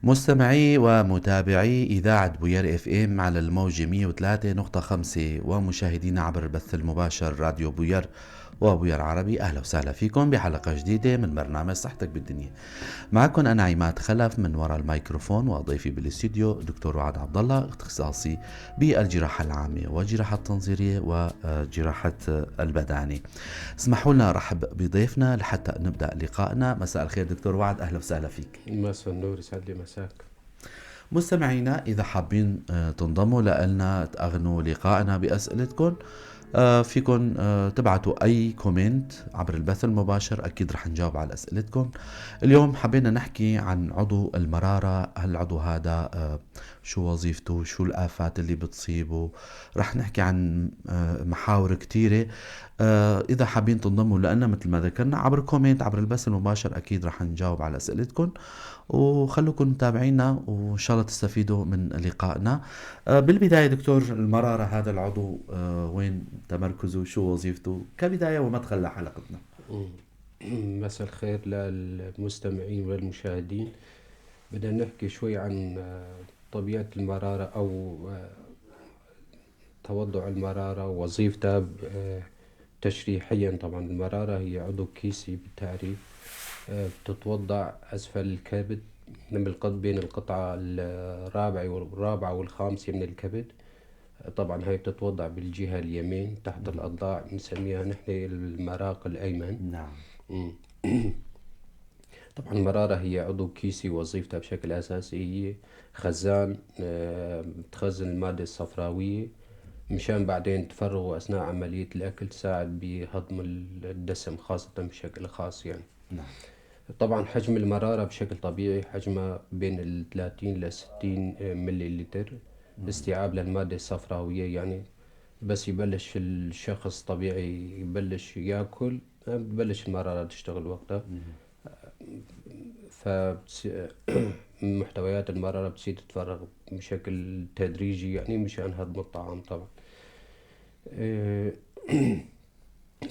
مستمعي ومتابعي إذاعة بوير FM على الموجة 103.5 ومشاهدينا عبر البث المباشر راديو بوير وبوير عربي، أهلا وسهلا فيكم بحلقة جديدة من برنامج صحتك بالدنيا. معكم أنا عماد خلف من وراء الميكروفون، وضيفي بالاستديو دكتور وعد عبد الله، اختصاصي بالجراحة العامة والجراحة التنظيرية وجراحة البدانة. اسمحوا لنا رحب بضيفنا لحتى نبدأ لقائنا. مساء الخير دكتور وعد، أهلا وسهلا فيك. مساء النور، يسعد لي مساك. مستمعينا إذا حابين تنضموا لنا تأغنوا لقائنا بأسئلتكم، فيكم تبعتوا أي comment عبر البث المباشر، أكيد رح نجاوب على أسئلتكم. اليوم حبينا نحكي عن عضو المرارة، هالعضو هذا شو وظيفته، شو الآفات اللي بتصيبه، رح نحكي عن محاور كتيرة. إذا حابين تنضموا لنا مثل ما ذكرنا عبر comment عبر البث المباشر، أكيد رح نجاوب على أسئلتكم، وخلوكم متابعينا وإن شاء الله تستفيدوا من لقائنا. بالبداية دكتور، المرارة هذا العضو وين تمركزه، شو وظيفته، كبداية ومدخل لحلقتنا. مساء الخير للمستمعين والمشاهدين. بدنا نحكي شوي عن طبيعة المرارة أو توضع المرارة ووظيفتها تشريحيا. طبعا المرارة هي عضو كيسي بالتعريف، بتتوضع أسفل الكبد بين القطعة الرابعة والخامسة من الكبد. طبعا هي بتتوضع بالجهة اليمين تحت الأضلاع، بنسميها نحن المراق الأيمن. نعم. طبعا المرارة هي عضو كيسي، وظيفتها بشكل أساسي هي خزان، بتخزن المادة الصفراوية مشان بعدين تفرغه أثناء عملية الأكل، تساعد بهضم الدسم خاصة بشكل خاص يعني. نعم. طبعا حجم المرارة بشكل طبيعي حجمها بين 30 ل 60 ملي لتر استيعاب للمادة الصفراوية. يعني بس يبلش الشخص طبيعي يبلش ياكل ببلش المرارة تشتغل وقتها، محتويات المرارة بتصير تتفرغ بشكل تدريجي يعني مشان هضم الطعام. طبعا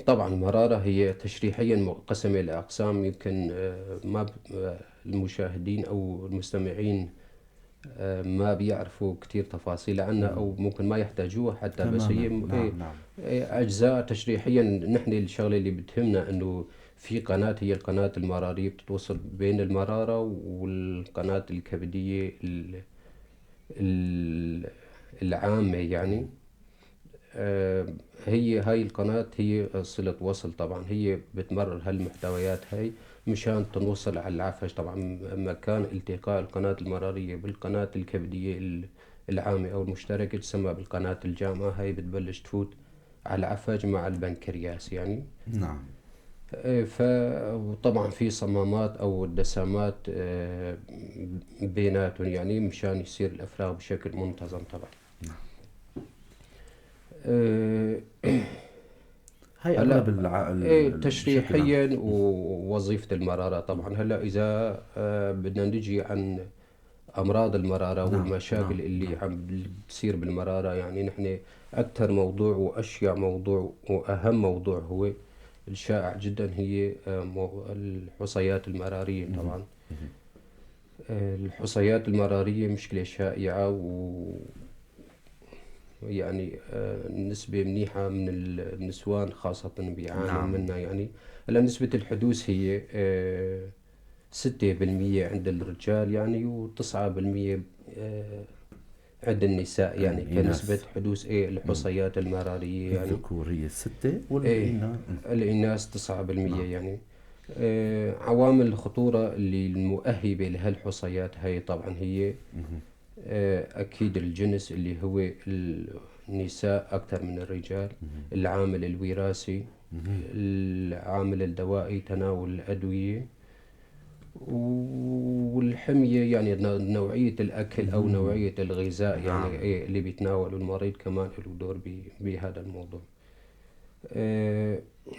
طبعا المرارة هي تشريحيا مقسمة لأقسام، يمكن ما المشاهدين أو المستمعين ما بيعرفوا كتير تفاصيل عنها أو ممكن ما يحتاجوها حتى، بس هي نعم. أجزاء تشريحيا. نحن الشغلة اللي بتهمنا إنه في قناة، هي القناة المرارية، بتتوصل بين المرارة والقناة الكبدية العامة يعني. هي هاي القناة هي صلة وصل، طبعا هي بتمرر هالمحتويات هاي مشان تنوصل على العفش. طبعا مكان التقاء القناة المرارية بالقناة الكبدية العامة أو المشتركة تسمى بالقناة الجامعة، هاي بتبلش تفوت على العفج مع البنكرياس يعني. نعم. وطبعا في صمامات أو الدسامات بيناتهم يعني مشان يصير الإفراغ بشكل منتظم. طبعا. نعم. هاي أغلب تشريحيا ووظيفة المرارة. طبعا هلا إذا بدنا نجي عن أمراض المرارة والمشاكل اللي عم بتصير بالمرارة، يعني نحن أكثر موضوع وأشيع موضوع وأهم موضوع هو الشائع جدا هي الحصيات المرارية. طبعا الحصيات المرارية مشكلة شائعة و يعني نسبة منيحة من النسوان خاصة بيعانوا منها يعني. هلا نسبة الحدوث هي 6% عند الرجال يعني، و9% عند النساء يعني، كنسبة حدوث الحصيات المرارية يعني. الذكور هي 6 والإناث الإناث 9% يعني. عوامل الخطورة اللي المؤهبة لهالحصيات هاي طبعا هي أكيد الجنس اللي هو النساء أكثر من الرجال، العامل الوراثي، العامل الدوائي، تناول الأدوية، والحمية يعني نوعية الأكل أو نوعية الغذاء يعني اللي بيتناوله المريض كمان له دور بهذا الموضوع.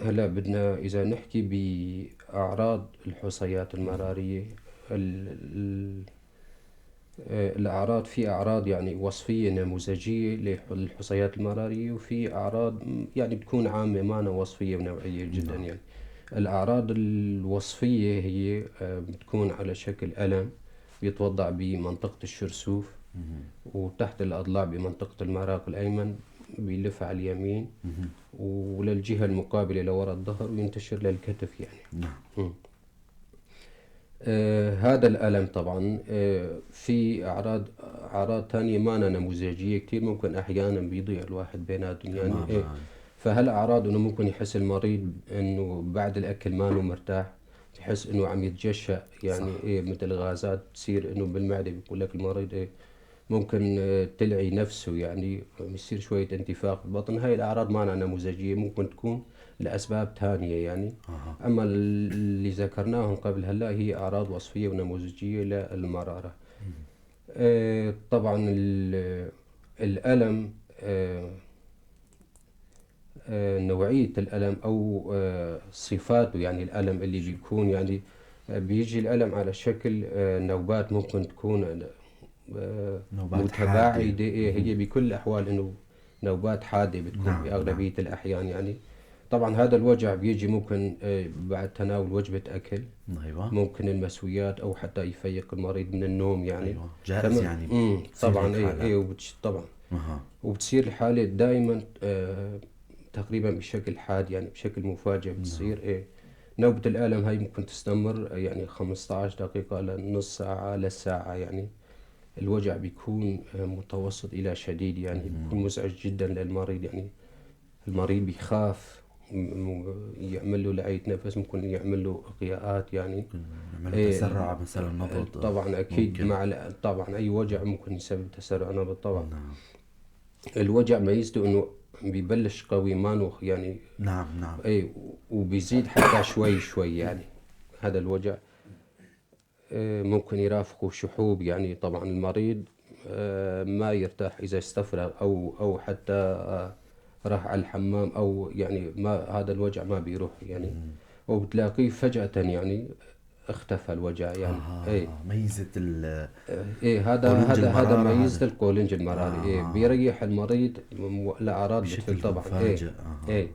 هلا بدنا إذا نحكي بأعراض الحصيات المرارية، الأعراض، في أعراض يعني وصفية نموذجية للحصيات المرارية، وفي أعراض يعني بتكون عامة ما وصفية ونوعية جدا يعني. الأعراض الوصفية هي بتكون على شكل ألم بيتوضع بمنطقة الشرسوف وتحت الأضلاع بمنطقة المراق الأيمن، بيلف على اليمين وللجهة المقابلة لورا الظهر وينتشر للكتف يعني. نعم. هذا الألم طبعا في أعراض ثانية ما نموذجية كثير، ممكن أحيانا بيضيع الواحد بيناتهم يعني. فهالأعراض إنه ممكن يحس المريض إنه بعد الأكل ما مرتاح، يحس إنه عم يتجشأ يعني. صح. إيه مثل غازات تصير إنه بالمعدة، بيقول لك المريض إيه ممكن تلعي نفسه يعني، بيصير شوية انتفاخ بالبطن. هاي الأعراض ما نموذجية، ممكن تكون لأسباب ثانية يعني. أما اللي ذكرناهم قبل هلا هي أعراض وصفية ونموذجية للمرارة. طبعا الألم، نوعية الألم أو صفاته يعني، الألم اللي بيكون يعني، بيجي الألم على شكل نوبات ممكن تكون نوبات متباعدة. حادة. إيه، هي بكل الأحوال إنه نوبات حادة بتكون بأغلبية الأحيان يعني. طبعا هذا الوجع بيجي ممكن بعد تناول وجبة أكل. ممكن المسويات أو حتى يفيق المريض من النوم يعني. جائز يعني. بتصير طبعاً، هيك إيه، حالات. إيه، طبعاً. وبتصير الحالة دايماً، تقريباً بشكل حاد يعني، بشكل مفاجئ بتصير. إيه. نوبة الألم هاي ممكن تستمر يعني 15 دقيقة لنص ساعة لساعة يعني. الوجع بيكون متوسط إلى شديد يعني، بيكون مزعج جداً للمريض يعني. المريض بيخاف، يعمل له لعية نفس، ممكن يعمل له إقياءات يعني. ممكن يعمل له إيه، تسرع مثلاً نبض. طبعاً أكيد ممكن. مع طبعاً أي وجع ممكن يسبب تسرع نبض طبعاً. الوجع ميزته إنه بيبلش قوي ما يعني. نعم. إيه، وبيزيد حتى شوي شوي يعني. هذا الوجع، ممكن يرافقه شحوب يعني. طبعاً المريض، ما يرتاح إذا استفرغ أو حتى، راح على الحمام أو يعني ما هذا الوجع ما بيروح يعني. وبتلاقيه فجأة يعني اختفى الوجع يعني. إيه. ميزة إيه، قولنج هذا المرارة ميزة هذا. القولنج المراري. إيه، بيريح المريض الأعراض بشكل بتفل طبعاً. إيه. مفاجئ. إيه.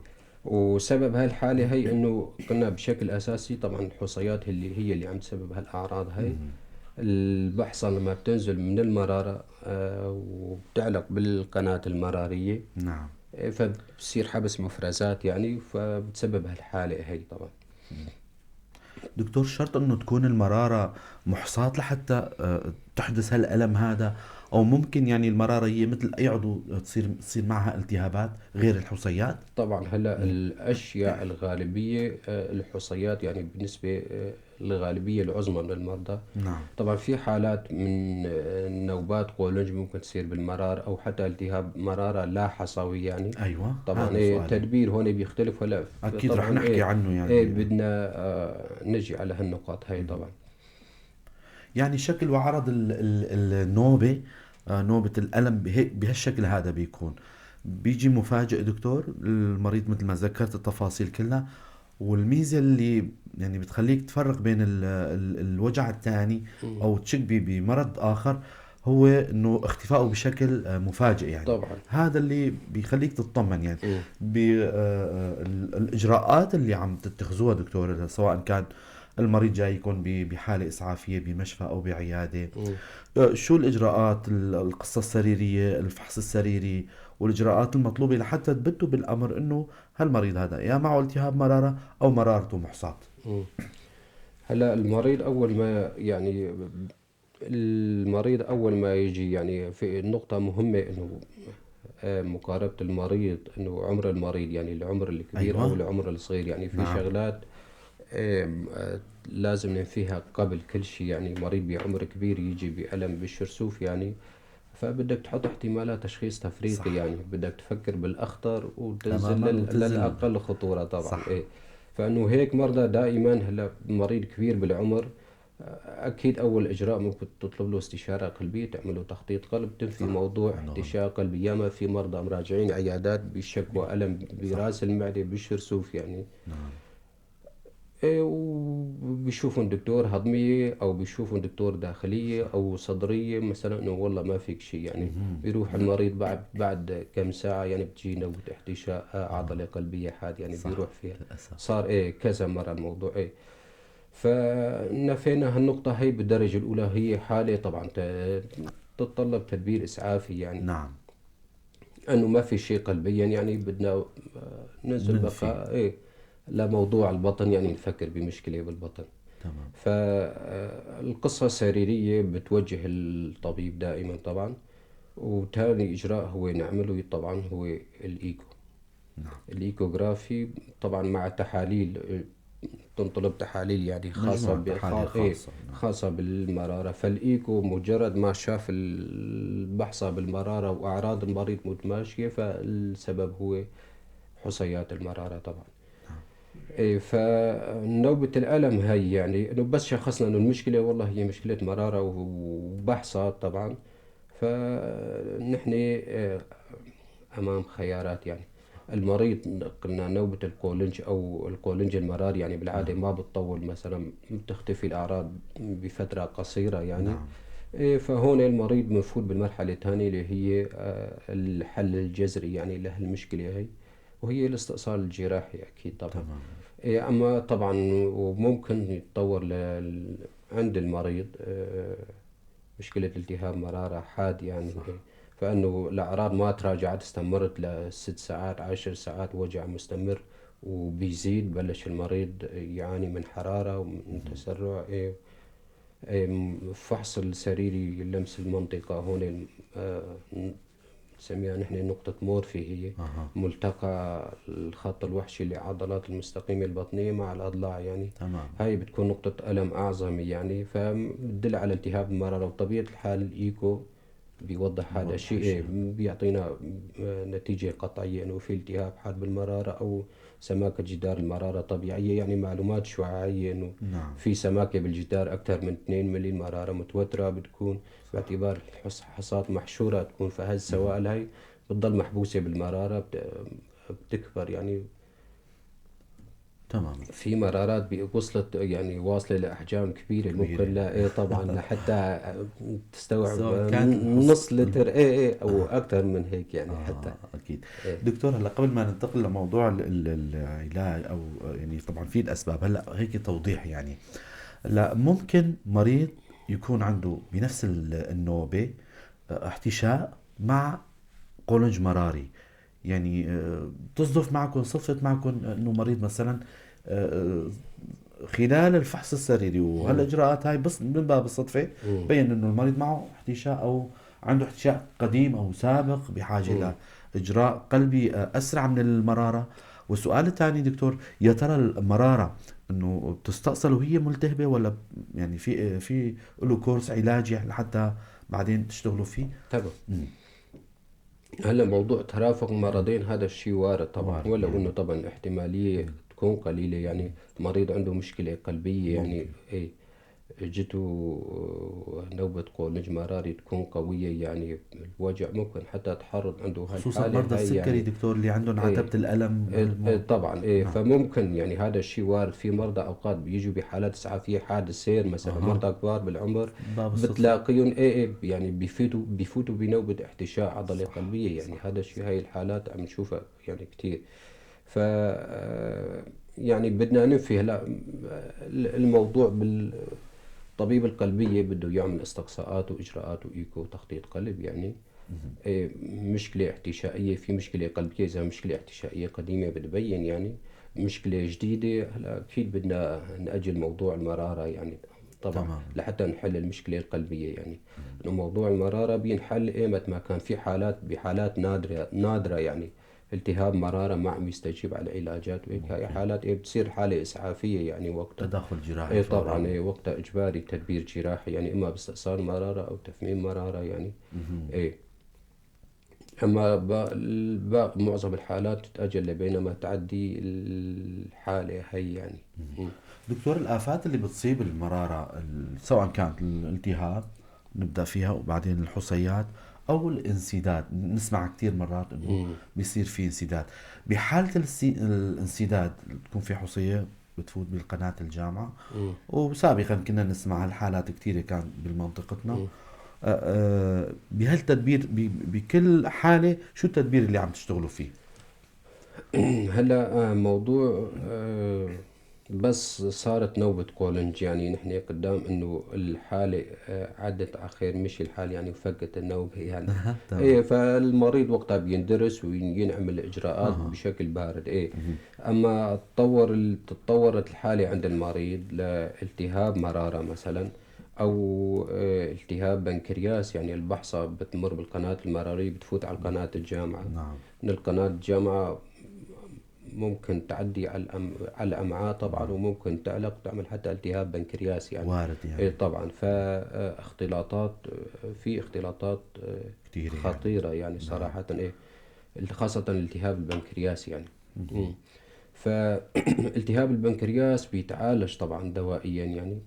وسبب هالحالة هي إنه قلنا بشكل أساسي طبعاً الحصيات اللي هي اللي عم تسبب هالأعراض هي. البحصة لما بتنزل من المرارة، وبتعلق بالقناة المرارية. فبصير حبس مفرزات يعني، فبتسبب هالحالة هي طبعاً. دكتور، شرط إنه تكون المرارة محصاة لحتى، تحدث هالألم هذا، أو ممكن يعني المرارة هي مثل أي عضو تصير معها التهابات غير الحصيات؟ طبعاً هلا الأشياء الغالبية، الحصيات يعني بالنسبة، الغالبية العظمى من المرضى. طبعاً في حالات من، نوبات قولنج ممكن تصير بالمرار أو حتى التهاب مرارة لا حصوي يعني. طبعاً هذا إيه، سؤالي. التدبير هون بيختلف ولا أكيد رح طبعاً نحكي إيه، عنه يعني. إيه، بدنا، نجي على هالنقاط هاي طبعاً. يعني شكل وعرض النوبة، نوبة الألم بهالشكل هذا بيكون بيجي مفاجئ دكتور المريض مثل ما ذكرت التفاصيل كلها، والميزة اللي يعني بتخليك تفرق بين الوجع الثاني أو تشك بمرض آخر هو إنه اختفائه بشكل، مفاجئ يعني. هذا اللي بيخليك تطمن يعني. الإجراءات اللي عم تتخذوها دكتور، سواء كان المريض جاي يكون بحالة إسعافية بمشفى أو بعيادة، شو الإجراءات، القصة السريرية، الفحص السريري، والإجراءات المطلوبة لحتى تبتوا بالأمر إنه هالمريض هذا يا معه التهاب مرارة أو مرارته محصاة؟ هلا المريض أول ما يعني المريض أول ما يجي يعني في نقطة مهمة إنه، مقاربة المريض إنه عمر المريض يعني العمر الكبير أو العمر الصغير، يعني في شغلات، لازم ننفيها قبل كل شيء. يعني مريض بعمر كبير يجي بألم بالشرسوف يعني، فبدك تحط احتمالات تشخيص تفريقي يعني بدك تفكر بالأخطر وتنزل وتنزل. للأقل خطورة طبعاً. إيه. فإنه هيك مرضى دائماً هلا مريض كبير بالعمر، أكيد أول إجراء ممكن تطلب له استشارة قلبية، تعمل له تخطيط قلب، تنفي موضوع احتشاء قلبي. ياما في مرضى مراجعين عيادات بشكوى ألم براس المعدة بالشرسوف يعني. إيه، وبيشوفون دكتور هضمية أو بيشوفون دكتور داخلية أو صدرية مثلاً، إنه والله ما فيك شيء يعني. بيروح المريض بعد كم ساعة يعني بتجي نوبة احتشاء عضلة قلبية حاد يعني بيروح فيها. للأسف. صار إيه كذا مرة الموضوع. إيه. فنفينا هالنقطة هي بالدرجة الأولى، هي حالة طبعا تتطلب تدبير إسعافي يعني. نعم. أنه ما في شيء قلبيا يعني، بدنا ننزل بقى إيه لموضوع البطن يعني، نفكر بمشكلة بالبطن. تمام. فالقصة السريرية بتوجه الطبيب دائما طبعا. وثاني إجراء هو نعمله طبعا هو الإيكو. نعم. الإيكوغرافي طبعا مع تحاليل، تنطلب تحاليل يعني خاصة مجموعة تحاليل خاصة. نعم. خاصة بالمرارة. فالإيكو مجرد ما شاف البحصة بالمرارة وأعراض المريض متماشية، فالسبب هو حصيات المرارة طبعا. نعم. إيه، فنوبة الألم هي يعني إنه بس شخصنا إنه المشكلة والله هي مشكلة مرارة وبحصات طبعا، فنحن أمام خيارات يعني. المريض قلنا نوبة القولنج أو القولنج المراري يعني بالعادة نعم. ما بتطول، مثلا بتختفي الأعراض بفترة قصيرة يعني. نعم. فهون المريض بنفوت بالمرحلة الثانية اللي هي الحل الجذري يعني لهالمشكلة هي، وهي الاستئصال الجراحي أكيد طبعا. تمام. أما طبعا وممكن يتطور عند المريض مشكلة التهاب مرارة حاد يعني. صح. فإنه الأعراض ما تراجعت، استمرت لست ساعات 10 ساعات وجع مستمر وبيزيد، بلش المريض يعاني من حرارة ومن تسرع. فحص السريري لمس المنطقة هون، نسميها نحن نقطة مورفي، هي ملتقى الخط الوحشي لعضلات المستقيمة البطنية مع الأضلاع يعني. تمام. هاي بتكون نقطة ألم أعظم يعني، فبتدل على التهاب المرارة. وطبيعة الحال الإيكو بيوضح هذا بيوضح الشيء، الشيء. بيعطينا نتيجة قطعية إنه في التهاب حاد بالمرارة أو سماكة جدار المرارة طبيعية، يعني معلومات شعاعية إنه في سماكة بالجدار أكثر من 2 ملي، المرارة متوترة بتكون باعتبار حصات محشورة تكون، فهالسوائل هاي بتضل محبوسة بالمرارة، بتكبر يعني. في مرارات وصلت يعني واصلة لأحجام كبيرة، ممكن لا، إيه طبعاً، لحتى تستوعب سواء كانت نص لتر، إيه، إيه، أو أكثر من هيك يعني حتى. أكيد. إيه. دكتور، هلا قبل ما ننتقل لموضوع العلاج أو يعني طبعاً في الأسباب، هلا هيك توضيح يعني، لا ممكن مريض يكون عنده بنفس النوبة احتشاء مع قولنج مراري، تصدف معكم، صدفت معكم إنه مريض مثلاً، خلال الفحص السريري وهالإجراءات هاي بس من باب الصدفة بين إنه المريض معه احتشاء أو عنده احتشاء قديم أو سابق بحاجة لإجراء قلبي أسرع من المرارة. والسؤال الثاني دكتور، يا ترى المرارة إنه بتستأصل وهي ملتهبة ولا يعني في له كورس علاجي لحتى بعدين تشتغلوا فيه؟ تمام. هلا موضوع ترافق مرضين هذا الشيء وارد طبعا، ولو إنه طبعا الاحتمالية تكون قليلة، يعني مريض عنده مشكلة قلبية يعني إيه جته نوبة قولنج مراري تكون قوية، يعني الوجع ممكن حتى تحرض عنده هالحالة خصوصا مرضى هاي السكري يعني. دكتور اللي عندهم عتبة الألم والموت. طبعا، إيه، فممكن يعني هذا الشيء وارد. في مرضى أوقات بيجوا بحالات إسعافية حادث سير مثلا، مرضى كبار بالعمر باب الصدفة. بتلاقيهم يعني بيفوتوا بنوبة احتشاء عضلة قلبية، يعني هذا الشيء هاي الحالات عم نشوفها يعني كثير. ف يعني بدنا ننفي هلا الموضوع بالطبيب القلبية بده يعمل استقصاءات وإجراءات وإيكو وتخطيط قلب، يعني مشكلة احتشائية، في مشكلة قلبية، إذا مشكلة احتشائية قديمة بتبين، يعني مشكلة جديدة هلا أكيد بدنا نأجل موضوع المرارة يعني طبعا لحتى نحل المشكلة القلبية، يعني إنه موضوع المرارة بينحل إيمت ما كان. في حالات بحالات نادرة يعني التهاب مرارة ما عم يستجيب على علاجات وهيك، هاي حالات بتصير حالة إسعافية يعني وقتها. تدخل جراحي فوري. طبعاً، وقتها إجباري تدبير جراحي، يعني إما باستئصال مرارة أو تفميم مرارة يعني. أما معظم الحالات تتأجل لبينما تعدي الحالة هي يعني. دكتور، الآفات اللي بتصيب المرارة، سواء كانت الالتهاب نبدأ فيها وبعدين الحصيات أو الانسداد، نسمع كتير مرات إنه بيصير في انسداد. بحالة الانسداد تكون في حصية بتفوت بالقناة الجامعة، وسابقا كنا نسمع هالحالات كتير كان بالمنطقتنا. بهالتدبير، بكل حالة شو التدبير اللي عم تشتغلوا فيه؟ هلا موضوع بس صارت نوبة قولنج، يعني نحن قدام انه الحالة عدت على خير، مشي الحال يعني وفكت النوبة يعني. ايه فالمريض وقتها بيندرس وينعمل اجراءات بشكل بارد. ايه اما تطورت الحالة عند المريض لالتهاب مرارة مثلا او التهاب بنكرياس، يعني البحصة بتمر بالقناة المرارية بتفوت على القناة الجامعة. من القناة الجامعة ممكن تعدي على الأمعاء طبعا، وممكن تعلق تعمل حتى التهاب بنكرياس يعني. وارد يعني. إيه طبعا. فاختلاطات، في اختلاطات كتيرة خطيرة يعني صراحة. إيه خاصة التهاب البنكرياس يعني. فالتهاب البنكرياس بيتعالج طبعا دوائيا يعني،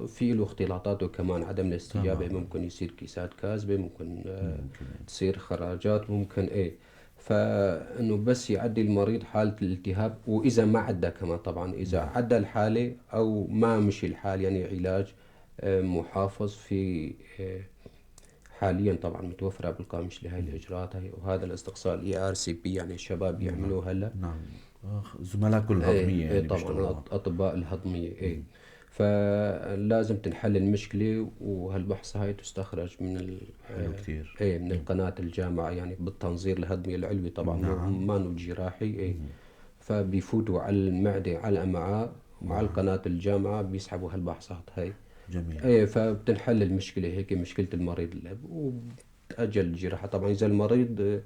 في له اختلاطاته كمان، عدم الاستجابة، ممكن يصير كيسات كاذبة، ممكن تصير خراجات، ممكن إيه. فإنه بس يعدي المريض حالة الالتهاب، وإذا ما عدى كمان طبعا، إذا عدى الحالة أو ما مشي الحال يعني علاج محافظ في حاليا طبعا متوفرة بالقامشلي هاي الإجراءات هاي، وهذا الاستقصاء ال ERCP يعني الشباب يعملوه هلا. زملاء كل الهضمية يعني طبعاً، بيشتغلوها. أطباء الهضمية، إيه. فلازم تنحل المشكلة، وهالبحصة هاي تستخرج من حلو كتير. من القناة الجامعة يعني بالتنظير الهضمي العلوي طبعاً، ما هو جراحي، إيه. فبيفوتوا على المعدة، على الأمعاء، وعلى القناة الجامعة بيسحبوا هالبحصات هاي. فبتنحل المشكلة هيك، مشكلة المريض وبتأجل الجراحة. طبعاً إذا المريض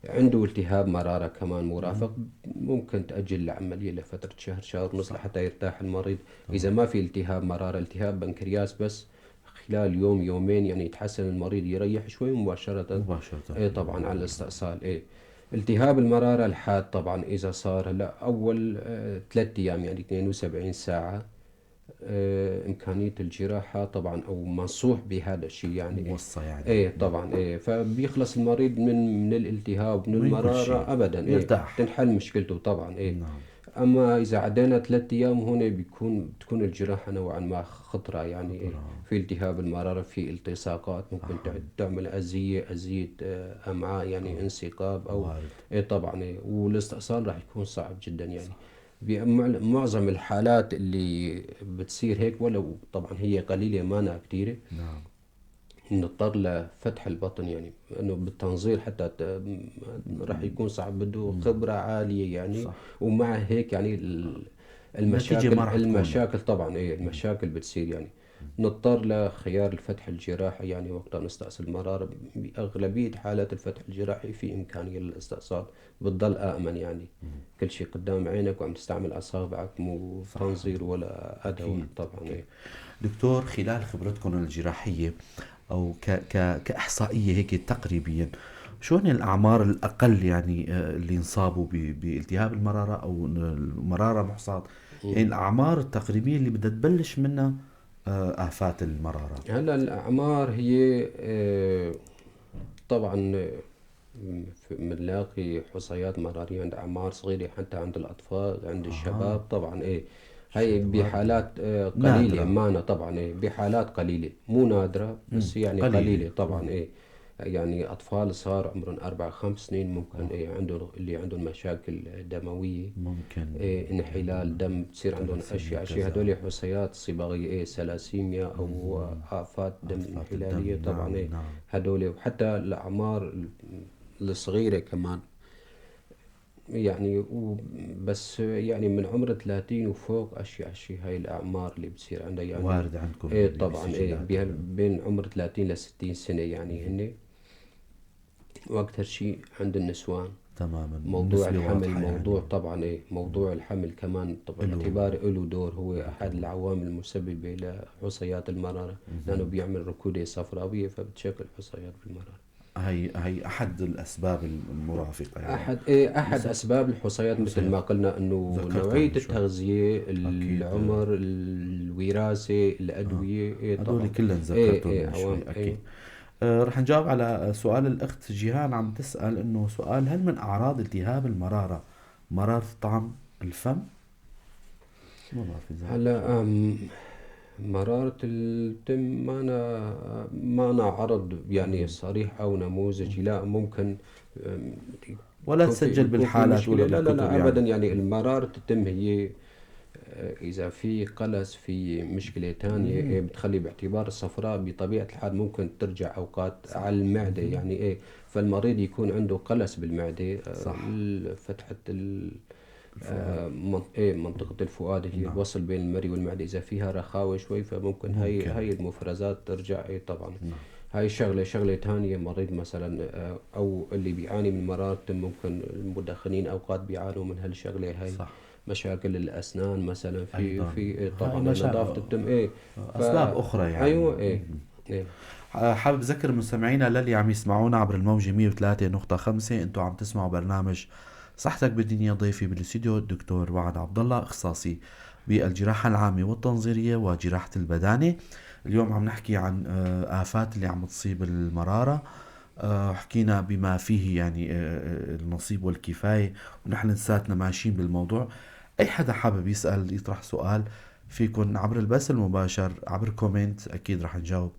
عنده التهاب مرارة كمان مرافق، ممكن تأجل العملية لفترة شهر، شهر ونص لحتى يرتاح المريض. إذا ما في التهاب مرارة، التهاب بنكرياس بس، خلال يوم يومين يعني يتحسن المريض، يريح شوي مباشرة. مباشرة. طبعاً على الاستئصال. التهاب المرارة الحاد طبعاً إذا صار هلا أول، 3 أيام يعني 72 ساعة، إمكانية الجراحة طبعاً أو منصوح بهذا الشيء يعني. موصى يعني. طبعاً، فبيخلص المريض من الالتهاب، من من كل المرارة شيء. أبداً، يرتاح. تنحل مشكلته طبعاً، أما إذا عدينا 3 أيام هون بتكون الجراحة نوعاً ما خطرة يعني، في التهاب المرارة، في التصاقات، ممكن تعمل أذية، أمعاء يعني انثقاب أو طبعاً، والاستئصال راح يكون صعب جداً يعني. معظم الحالات اللي بتصير هيك، ولو طبعاً هي قليلة ما كتيرة، نضطر لفتح البطن يعني، إنه بالتنظير حتى راح يكون صعب، بده خبرة عالية يعني. ومع هيك يعني النتيجة ما راح تكون. المشاكل طبعاً، المشاكل بتصير يعني. نضطر لخيار الفتح الجراحي يعني، وقتها نستأصل المرارة. بأغلبية حالات الفتح الجراحي في إمكانية للاستئصال، بتضل آمن يعني. كل شيء قدام عينك وعم تستعمل أصابعك، مو تنظير ولا أدوات طبعاً، إيه. دكتور، خلال خبرتكم الجراحية أو كإحصائية هيك تقريبياً، شو هن الأعمار الأقل اللي انصابوا بالتهاب المرارة أو المرارة محصاة؟ الأعمار التقريبية اللي بدها تبلش منها آفات المرارة. هلا الأعمار هي طبعاً، بنلاقي حصيات مرارية عند أعمار صغيرة، حتى عند الأطفال، عند الشباب طبعاً، إيه. هي بحالات قليلة، نادرة. مانا طبعاً، إيه، بحالات قليلة، مو نادرة، بس قليلة. قليلة طبعاً، إيه. أطفال صار عمرهم 4-5 سنين ممكن، إيه، اللي عندهم مشاكل دموية، إيه، انحلال دم، بتصير عندهم ثلاسيميا أشياء، كذا. أشياء هدول حصيات صباغية، إيه، سلاسيميا أو آفات دم آفات انحلالية الدم. طبعاً، إيه. هدول، وحتى الأعمار الصغيرة كمان يعني، بس من عمر 30 وفوق أشياء هاي الأعمار اللي بتصير عندها يعني. وارد عندكم إيه، اللي طبعاً، بيسجلات. إيه، بين عمر 30 ل 60 سنة يعني هن. وأكثر شيء عند النسوان. موضوع نسبة الحمل، واضحة يعني. موضوع طبعاً، إيه، موضوع الحمل كمان طبعاً باعتباره له دور، هو أحد العوامل المسببة لحصيات المرارة، لأنه بيعمل ركودة صفراوية فبتشكل حصيات بالمرارة. هي أحد الأسباب المرافقة يعني. أحد أسباب الحصيات مثل ما قلنا إنه ذكرتها نوعية من شوي. التغذية، العمر، الوراثة، الأدوية، إيه، هدول طبعاً. كلهم ذكرتهم من شوي، أكيد. رح نجاوب على سؤال الأخت جيهان، عم تسأل إنه سؤال: هل من أعراض التهاب المرارة مرارة طعم الفم؟ ما بعرف إذا هلا، مرارة التم ما أنا عرض صريح أو نموذجي، لا ممكن، ولا يكون في تسجل بالحالات مشكلة. ولا لا، لا، لا، بالكتب يعني. أبداً. المرارة التم هي إذا في قلس في مشكلة تانية إيه بتخلي باعتبار الصفراء بطبيعة الحال ممكن ترجع أوقات على المعدة يعني إيه، فالمريض يكون عنده قلس بالمعدة. فتحة منطقة الفؤاد اللي هي الوصل بين المري والمعدة، إذا فيها رخاوة شوي فممكن هاي المفرزات ترجع. إيه طبعا. هاي شغلة ثانية، مريض مثلا أو اللي بيعاني من مرارة، ممكن المدخنين أوقات بيعانوا من هالشغلة هاي. صح. مشاكل الأسنان مثلا في طبعا نظافة التم، إيه أسباب أخرى يعني. أيوة إيه. إيه. حابب أذكر مستمعينا للي عم يسمعونا عبر الموجة 103.5، أنتم عم تسمعوا برنامج صحتك بالدنيا، ضيفي بالاستديو الدكتور وعد عبد الله، اختصاصي بالجراحة العامة والتنظيرية وجراحة البدانة. اليوم عم نحكي عن آفات اللي عم تصيب المرارة، حكينا بما فيه يعني النصيب والكفاية، ونحن لساتنا ماشيين بالموضوع. أي حدا حابب يسأل يطرح سؤال فيكن عبر البث المباشر عبر comment، أكيد رح نجاوب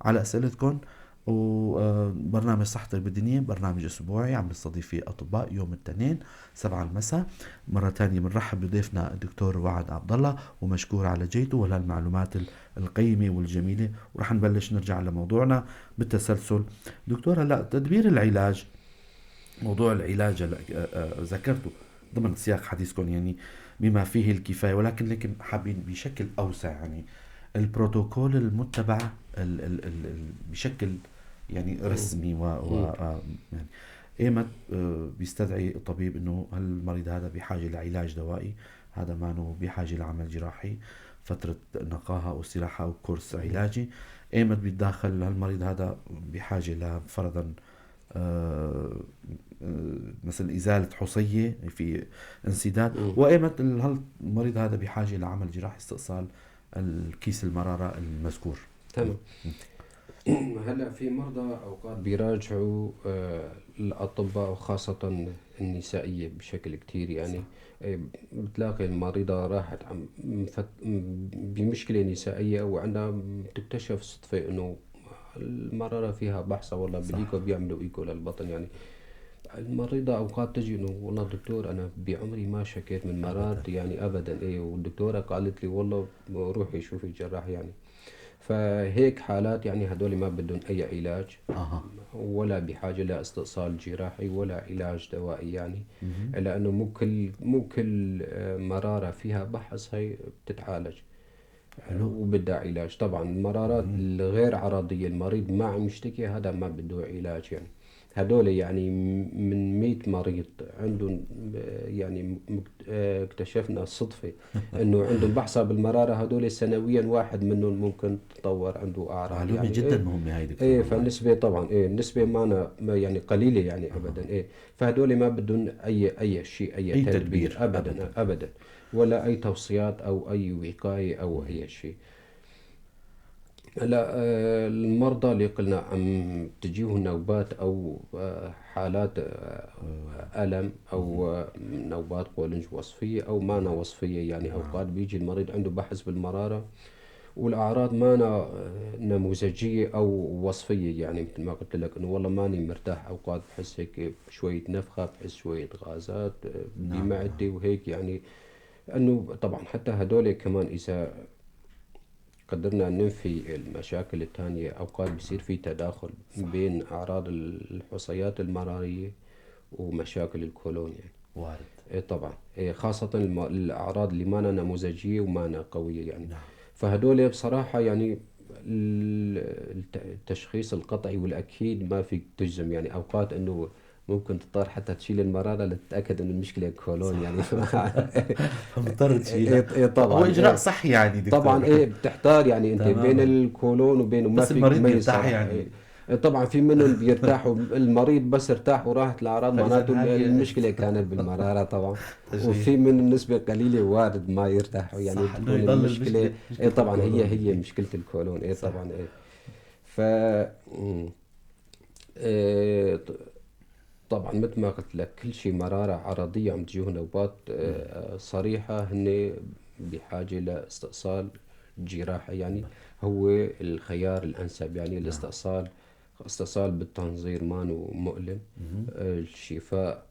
على أسئلتكم. وبرنامج صحتك بالدنيا برنامج أسبوعي عم نستضيف فيه أطباء يوم الاثنين 7 المساء. مرة تانية بنرحب بضيفنا الدكتور وعد عبد الله، ومشكور على جيته ولهالمعلومات القيمة والجميلة. ورح نبلش نرجع لموضوعنا بالتسلسل. دكتور، هلا تدبير العلاج، موضوع العلاج ذكرته ضمن سياق حديثكم يعني بما فيه الكفاية، ولكن لكن حابين بشكل أوسع يعني البروتوكول المتبع بشكل يعني رسمي و يعني ايمت بيستدعي الطبيب انه هالمريض هذا بحاجة لعلاج دوائي، هذا ما بحاجة لعمل جراحي، فترة نقاهه او استراحة او كورس علاجي، ايمت بيتداخل هالمريض هذا بحاجة لفرضا مثلا ازالة حصيه في انسداد، وايمت هالمريض هذا بحاجة لعمل جراحي استئصال الكيس المرارة المذكور. تمام. هلا في مرضى اوقات بيراجعوا الاطباء وخاصة النسائية بشكل كثير يعني. بتلاقي المريضة راحت عم بمشكلة نسائية وعندها بتكتشف صدفة انه المرارة فيها بحصة، والله بالايكو بيعملوا ايكو للبطن يعني. المريضة اوقات تجي انه والله دكتور انا بعمري ما شكيت من مرارتي يعني ابدا، ايه، والدكتورة قالت لي والله روحي شوفي الجراح يعني. فهيك حالات يعني هدول ما بدهم اي علاج ولا بحاجة لاستئصال جراحي ولا علاج دوائي يعني، لانه مو كل مرارة فيها بحص هي بتتعالج وبدها علاج. طبعا المرارات الغير عرضية المريض ما عم يشتكي هذا ما بده علاج يعني. هدول يعني من 100 مريض عندهم يعني اكتشفنا الصدفة انه عندهم بحصة بالمرارة، هدول سنويا واحد منهم ممكن تطور عنده اعراض. معلومة يعني جدا مهمة هاي دكتور. ايه فالنسبة طبعا ايه النسبة ما يعني قليلة يعني ابدا. ايه فهدول ما بدهم اي شيء اي تدبير ابدا ابدا، ولا اي توصيات او اي وقاية او اي شيء. هلا المرضى اللي قلنا عم تجيهم نوبات او حالات الم او نوبات قولنج وصفيه او مانا وصفيه يعني، اوقات بيجي المريض عنده بحث بالمراره والاعراض مانا نموذجيه او وصفيه يعني، مثل ما قلت لك انه والله ماني مرتاح، اوقات بحس هيك شوية نفخه، بحس شوية غازات بمعدتي وهيك يعني. انه طبعا حتى هدول كمان اذا قدرنا ننفي المشاكل الثانية أوقات بصير في تداخل بين أعراض الحصيات المرارية ومشاكل الكولون يعني. وارد. إيه طبعا، إيه خاصة الأعراض اللي مانا نموذجية ومانا قوية يعني. نعم. فهدول بصراحة يعني التشخيص القطعي والأكيد ما فيك تجزم يعني، أوقات إنه ممكن تضطر حتى تشيل المرارة لتتأكد إنه المشكلة كولون يعني. فمضطر تشيلها. إيه طبعا هو إجراء صحي يعني دكتور. طبعا إيه بتحتار يعني أنت بين الكولون وبين بس المريض بيرتاح يعني. إيه طبعا في منهم بيرتاحوا، المريض بس ارتاح وراحت الأعراض معناته المشكلة كانت بالمرارة طبعا. وفي منهم نسبة قليلة وارد ما يرتاحوا يعني، تكون المشكلة إيه طبعا هي مشكلة الكولون. إيه طبعا إيه ف إيه طبعا مثل ما قلت لك كل شيء مرارة عرضية عم تجيه نوبات صريحة هن بحاجة لاستئصال جراحي يعني، هو الخيار الأنسب يعني. الاستئصال استئصال بالتنظير مانو مؤلم، الشفاء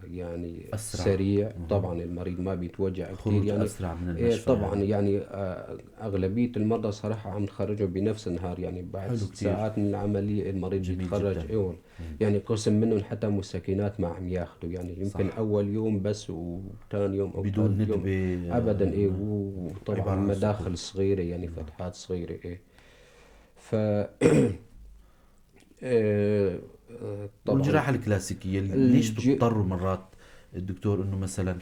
يعني أسرع. سريع. طبعا المريض ما بيتوجع كثير خروج يعني أسرع من إيه المشفى طبعا يعني. يعني أغلبية المرضى صراحة عم تخرجوا بنفس النهار، يعني بعد حلو 6 كتير. ساعات من العملية المريض جميل بيتخرج. جداً. إيه يعني قسم منهم حتى مسكنات ما عم ياخذوا، يعني يمكن أول يوم بس وثاني يوم أو بدون ثالث يوم. ندبة، أبداً، إيه، وطبعاً عبارة عن مداخل سقوط. صغيرة، يعني فتحات صغيرة، إيه. ف طبعاً والجراحة الكلاسيكية ليش بتضطروا مرات الدكتور إنه مثلاً،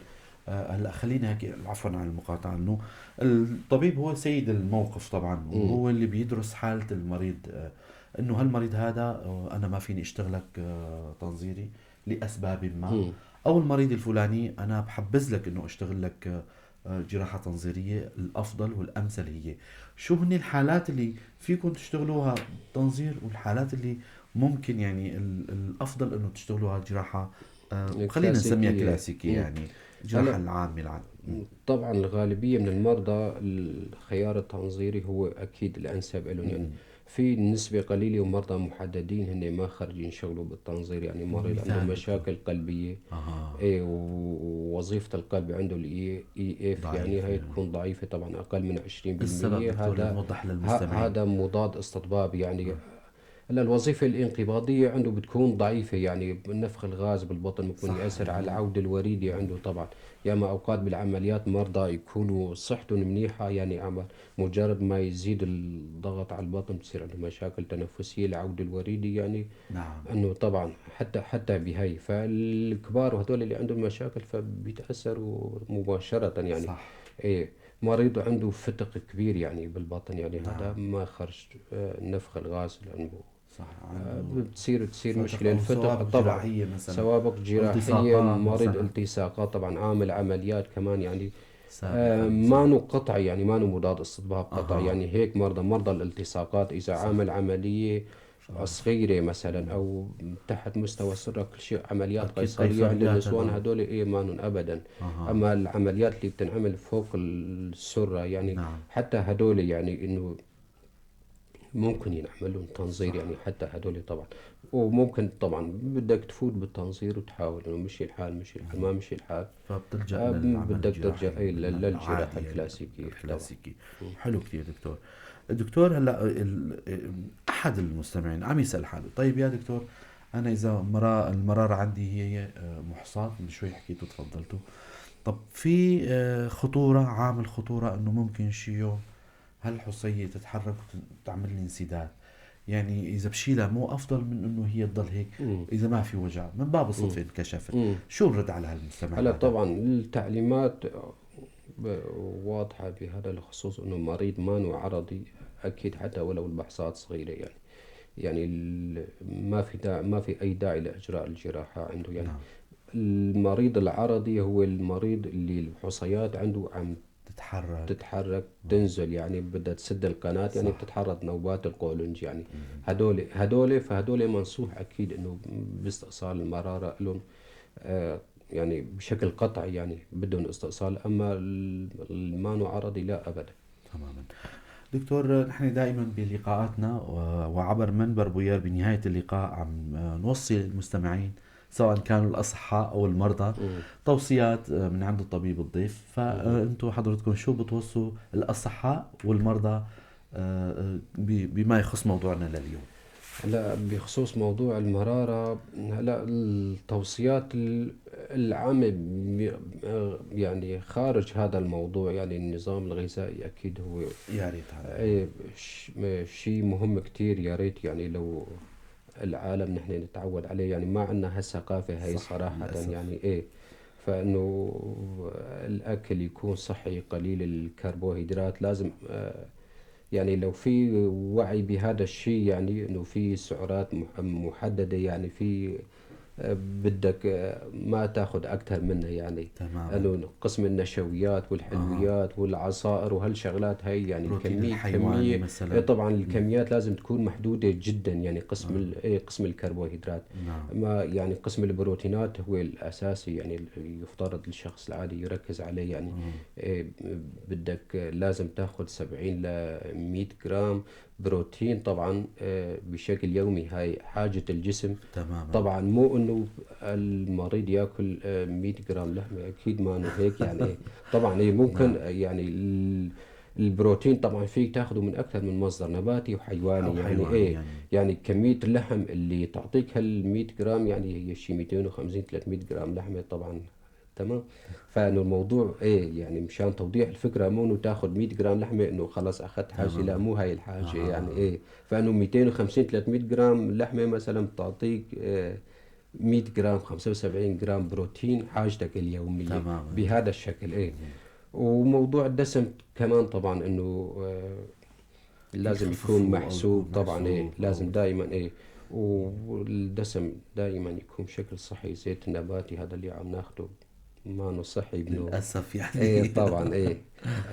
هلا خلينا هيك، عفواً على المقاطعة، إنه الطبيب هو سيد الموقف طبعاً، وهو اللي بيدرس حالة المريض، إنه هالمريض هذا، أنا ما فيني أشتغلك، تنظيري لأسباب ما، أو المريض الفلاني أنا بحبذ لك إنه أشتغل لك، جراحة تنظيرية، الأفضل والأمثل هي. شو هن الحالات اللي فيكم تشتغلوها تنظير، والحالات اللي ممكن يعني الأفضل إنه تشتغلوها جراحة، خلينا نسميها كلاسيكية. كلاسيكية، يعني جراحة هلا العامة العام. طبعا الغالبية من المرضى الخيار التنظيري هو أكيد الأنسب لهم، يعني في نسبة قليلة ومرضى محددين هن ما خارجين شغلوا بالتنظير، يعني مريض عنده مثال. مشاكل قلبية، إيه، ووظيفة القلب عنده ال EF، ضعيف يعني هي يعني. تكون ضعيفة طبعا أقل من عشرين السبب بالمية. دكتور نوضح للمستمعين. هذا مضاد استطباب، يعني هلا الوظيفة الانقباضية عنده بتكون ضعيفة، يعني نفخ الغاز بالبطن ممكن يأثر على العود الوريدي عنده طبعا. ياما أوقات بالعمليات مرضى يكونوا صحتهم منيحة، يعني مجرد ما يزيد الضغط على البطن بتصير عنده مشاكل تنفسية، العود الوريدي يعني انه طبعا حتى بهي، فالكبار وهدول اللي عندهم مشاكل فبيتأثروا مباشرة يعني. إيه، مريض عنده فتق كبير يعني بالبطن، يعني هذا ما خرج، نفخ الغاز لأنه بتصير فتق مشكلة. أو الفتق سوابق طبعاً. جراحية مثلاً. سوابق جراحية، التصاقات مريض مثلاً. التصاقات طبعاً، عامل عمليات كمان يعني، سابقاً. ما نو قطع، يعني ما نو مضاد استطباب قطع، يعني هيك مرضى الالتصاقات إذا عامل عملية صغيرة مثلاً أو تحت مستوى السرة، كل شيء عمليات أكيد قيصرية عند قيصريات النسوان هدول. هدول إيه ما نون أبداً. أما العمليات اللي بتنعمل فوق السرة يعني حتى هدول يعني إنه ممكن ينعملون تنظير، يعني حتى هدول طبعاً. وممكن طبعاً بدك تفوت بالتنظير وتحاول إنه مشي الحال، مشي الحال، ما مشي الحال. فبتلجأ للعمل بدك الجراحي ترجع، إيه، للجراحة العادي يعني، الكلاسيكية طبعاً. الكلاسيكي. حلو كثير دكتور. دكتور هلا أحد المستمعين عم يسأل حاله، طيب يا دكتور أنا إذا المرارة عندي هي محصاة، من شوي حكيتوا تفضلتوا، طب في خطورة، عامل خطورة إنه ممكن شي يوم هالحصية تتحرك وتعمل لي انسداد، يعني إذا بشيلها مو أفضل من إنه هي تضل هيك؟ إذا ما في وجع من باب الصدفة انكشفت. شو الرد على هالمستمع؟ هلا هذا؟ طبعا التعليمات واضحة بهذا الخصوص، إنه المريض ما هو عرضي أكيد حتى ولو البحصات صغيرة، يعني ما في داعي، ما في أي داعي لإجراء الجراحة عنده. المريض العرضي هو المريض اللي الحصيات عنده عم تتحرك. تتحرك، تنزل، يعني بدها تسد القناة، يعني بتتحرك نوبات القولنج، يعني فهدول منصوح أكيد إنه باستئصال المرارة لهم، يعني بشكل قطعي، يعني بدهم استئصال. أما المانو عرضي لا أبدا. تماما. دكتور، نحن دائما بلقاءاتنا وعبر منبر بوير بنهاية اللقاء عم نوصي المستمعين سواء كانوا الأصحاء أو المرضى توصيات من عند الطبيب الضيف، فأنتم حضرتكم شو بتوصوا الأصحاء والمرضى بما يخص موضوعنا لليوم؟ هلا بخصوص موضوع المرارة، هلا التوصيات العامة يعني خارج هذا الموضوع، يعني النظام الغذائي أكيد هو يا ريت هذا. إيه، شيء مهم كتير، يا ريت يعني لو العالم نحن نتعود عليه، يعني ما عندنا هالثقافة هي صراحة، للأسف. يعني إيه، فإنه الأكل يكون صحي، قليل الكربوهيدرات لازم، يعني لو في وعي بهذا الشيء، يعني إنه في سعرات محددة، يعني في، بدك، ما تاخذ أكثر منها، يعني إنه قسم النشويات والحلويات والعصائر وهالشغلات هاي، يعني بروتين الحيواني مثلاً. إيه، طبعاً الكميات لازم تكون محدودة جداً، يعني قسم الكربوهيدرات. ما يعني قسم البروتينات هو الأساسي، يعني يفترض الشخص العادي يركز عليه، يعني إيه، بدك لازم تاخذ 70 ل 100 جرام بروتين طبعا بشكل يومي، هاي حاجة الجسم. تماما. طبعا مو انه المريض ياكل 100 جرام لحمة، اكيد ما انه هيك يعني. طبعا إيه ممكن. نعم. يعني البروتين طبعا فيك تاخذه من اكثر من مصدر نباتي وحيواني. أو يعني حيواني ايه يعني. يعني كمية اللحم اللي تعطيك هال 100 جرام يعني هي شي 250 300 جرام لحمة طبعا. تمام. فانه الموضوع ايه يعني مشان توضيح الفكرة، مو انه تاخذ 100 جرام لحمه انه خلص اخذت حاجة، لا مو هاي الحاجة. يعني ايه، فانه 250 300 جرام لحمه مثلا بتعطيك 100 جرام 75 جرام بروتين حاجتك اليومية. بهذا الشكل. ايه. وموضوع الدسم كمان طبعا انه لازم يخففوه يكون أو محسوب يكون طبعا. ايه محسوب لازم أو دائما ايه، والدسم دائما يكون بشكل صحي. زيت النباتي هذا اللي عم ناخده ما انه صحي بنو للأسف يعني. ايه طبعا ايه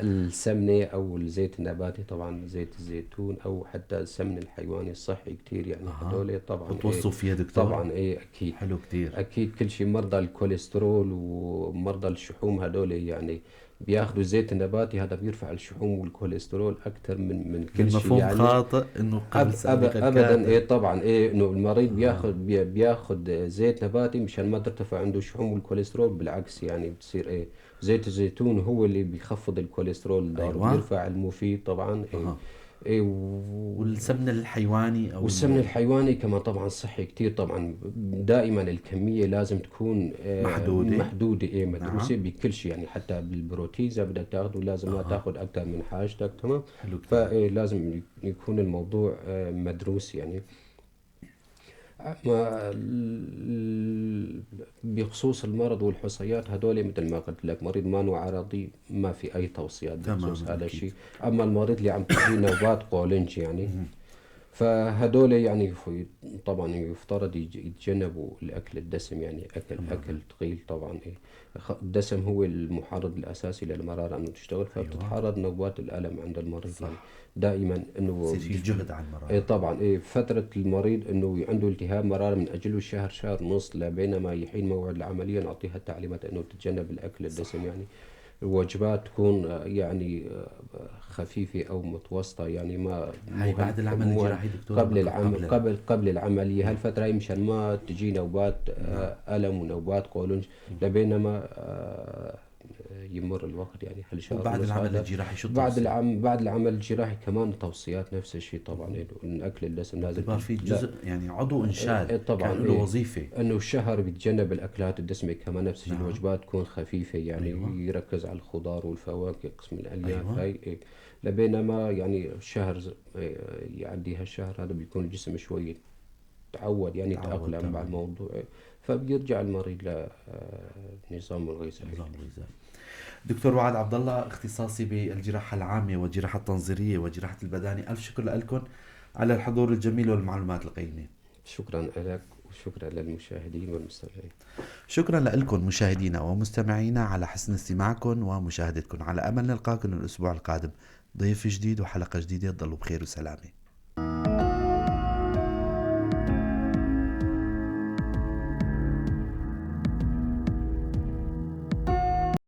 السمنة او الزيت النباتي طبعا، زيت الزيتون او حتى السمن الحيواني الصحي كتير يعني. هدول طبعا بتوصوا ايه فيها دكتور؟ طبعا ايه اكيد. حلو كتير. اكيد كل شيء. مرضى الكوليسترول ومرضى الشحوم هدول يعني بياخذوا الزيت النباتي، هذا بيرفع الشحوم والكوليسترول اكثر من كل شيء. المفهوم يعني خاطئ انه قبل سابقا ابدا. كان. ايه طبعا ايه انه المريض بياخذ زيت نباتي مشان ما ترتفع عنده الشحوم والكوليسترول، بالعكس يعني بتصير ايه زيت الزيتون هو اللي بيخفض الكوليسترول الضار، بيرفع المفيد طبعا. ايه. ايه والسمن الحيواني أو والسمن الحيواني كمان طبعا صحي كتير طبعا. دائما الكمية لازم تكون محدودة. محدودة، إيه، مدروسة بكل شيء يعني، حتى بالبروتين إذا بدك تاخده لازم ما تاخذ أكثر من حاجتك. تمام. حلو كتير. فإيه لازم يكون الموضوع مدروس يعني. أما بخصوص المرض والحصيات هدول مثل ما قلت لك مريض ما نوع عرضي ما في أي توصيات بخصوص هذا الشيء. أما المريض اللي عم تجي نوبات قولنج يعني، فهدول يعني طبعا يفترض يتجنبوا الأكل الدسم يعني، أكل ثقيل طبعا. إيه. الدسم هو المحرض الأساسي للمرارة أنه تشتغل، فبتتحرض نوبات الألم عند المريض يعني. دائما إنه يصير في جهد على المرارة. إيه طبعا. إيه فترة المريض إنه عنده التهاب مرارة من أجله شهر، شهر ونص لبينما يحين موعد العملية نعطيها التعليمات إنه تتجنب الأكل الدسم يعني. الوجبات تكون خفيفة أو متوسطة يعني، ما هاي مو بعد العمل الجراحي دكتور؟ قبل قبل العملية هالفترة هي مشان ما تجي نوبات ألم ونوبات قولون لبينما يمر الوقت يعني هالشهر وبعد ونص العمل هذا. الجراحي شو التوصية؟ بعد العمل الجراحي كمان توصيات نفس الشيء طبعاً، إنه الأكل الدسم لازم باعتبار في جزء يعني عضو إنشاد إيه، طبعاً، كان له إيه. وظيفة. إنه الشهر بيتجنب الأكلات الدسمة كمان نفس الشيء، الوجبات تكون خفيفة يعني، يركز على الخضار والفواكه قسم الألياف هاي، إيه. لبينما يعني الشهر إيه، يعدي هالشهر هذا بيكون الجسم شوي تعود يعني، تعود، تأقلم مع الموضوع، فبيرجع المريض لنظام الغذائي. نظام الغذائي. دكتور وعد عبد الله، اختصاصي بالجراحة العامة والجراحة التنظيرية وجراحة البدانة، ألف شكر لكم على الحضور الجميل والمعلومات القيمة. شكرا لك وشكرا للمشاهدين والمستمعين. شكرا لكم مشاهدينا ومستمعينا على حسن استماعكم ومشاهدتكم. على أمل نلقاكم الأسبوع القادم ضيف جديد وحلقة جديدة. تضلوا بخير وسلامة.